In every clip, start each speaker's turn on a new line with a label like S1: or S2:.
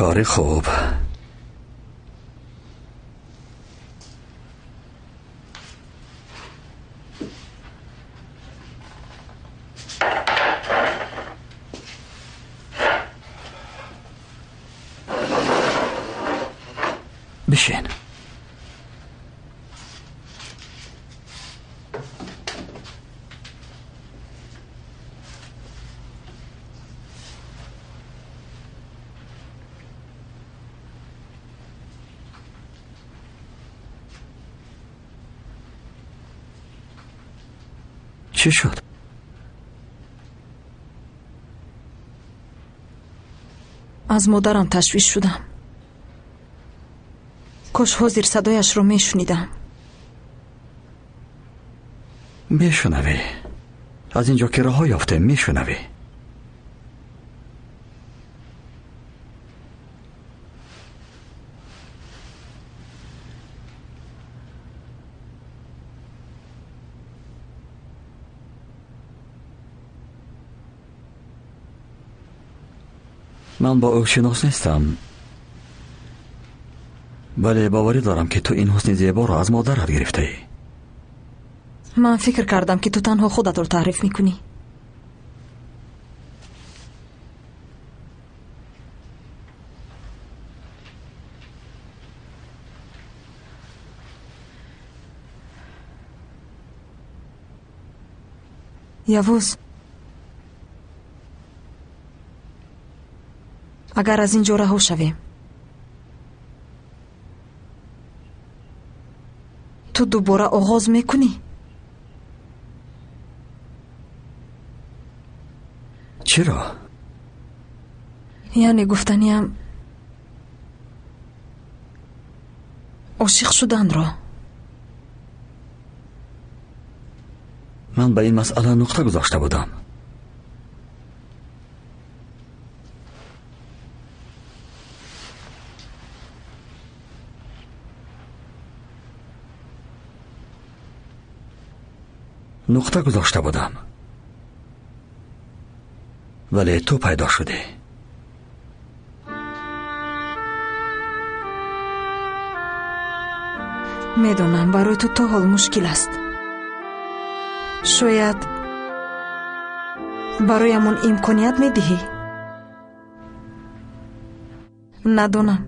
S1: Кори хуб. Бишин. Чӣ шуд?
S2: Аз модарам ташвиш шудам. Кош ҳозир садояшро мешунидам.
S1: Мешунавӣ. Аз ин ҷо ки роҳҳо ёфтем, мешунавӣ. Ман бо ӯ шинос нестам, вале боварӣ дорам, ки ту ин ҳусни зеборо аз модарат гирифтаӣ.
S2: Ман фикр кардам, ки ту танҳо худатро таъриф мекунӣ. Явуз, агар аз ин ҷо раҳо шавем, ту дубора оғоз мекунӣ?
S1: Чиро?
S2: Яъне гуфтаниям, ошиқ шуданро.
S1: Ман ба ин масъала нуқта гузошта будам. Нуқта гузошта будам, вале ту пайдо шудӣ.
S2: Медонам, барои ту то ҳол мушкил аст. Шояд бароямон имконият медиҳӣ? Надонам.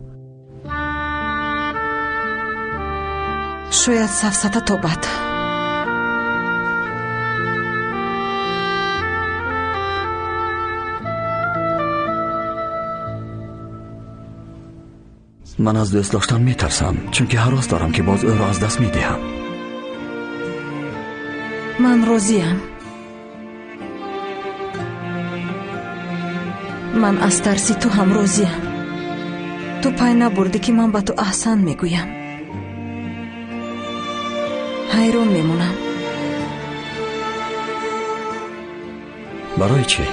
S2: Шояд сафсата тобад.
S1: Ман аз дӯст доштан метарсам, чунки ҳарос дорам, ки боз ӯро аз даст медиҳам.
S2: Ман розиям. Ман аз тарси ту ҳам розиям. Ту пай набурдӣ, ки ман ба ту аҳсан мегӯям. Ҳайрон мемонам.
S1: Барои чӣ?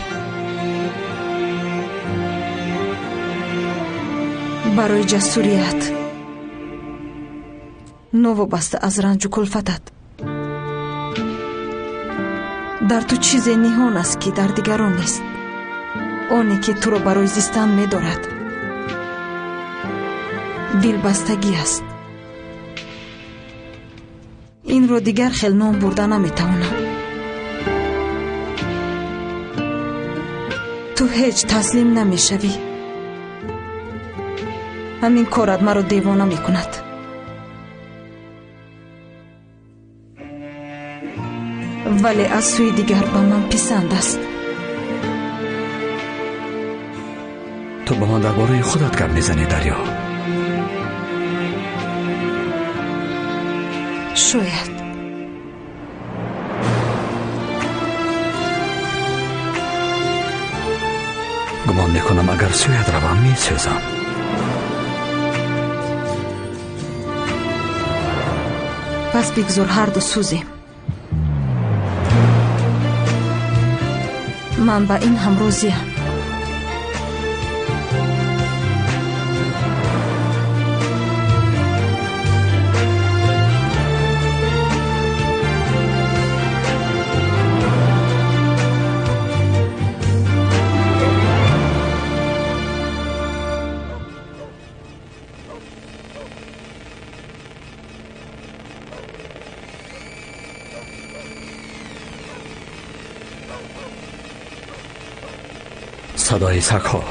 S2: Барои ҷасурият, новобаста аз ранҷу кулфатат. Дар ту чизе ниҳон аст, ки дар дигарон нест. Оне ки туро барои зистан медорад, дилбастагӣ аст. Инро дигар хел ном бурда наметавонам. Ту ҳеҷ таслим намешавӣ. Ҳамин корат маро девона мекунад. Вале аз сӯи дигар ба ман писанд аст.
S1: Ту ба ман дар бораи худат гап мезанӣ, Дарё.
S2: Шояд.
S1: Гумон мекунам, агар сӯят равам, месӯзам.
S2: Пас бигзор ҳарду сӯзем. Ман ба ин ҳам розиям.
S1: Садои сагҳо.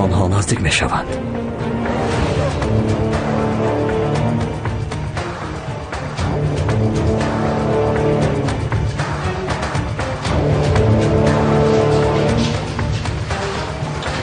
S1: Онҳо наздик мешаванд.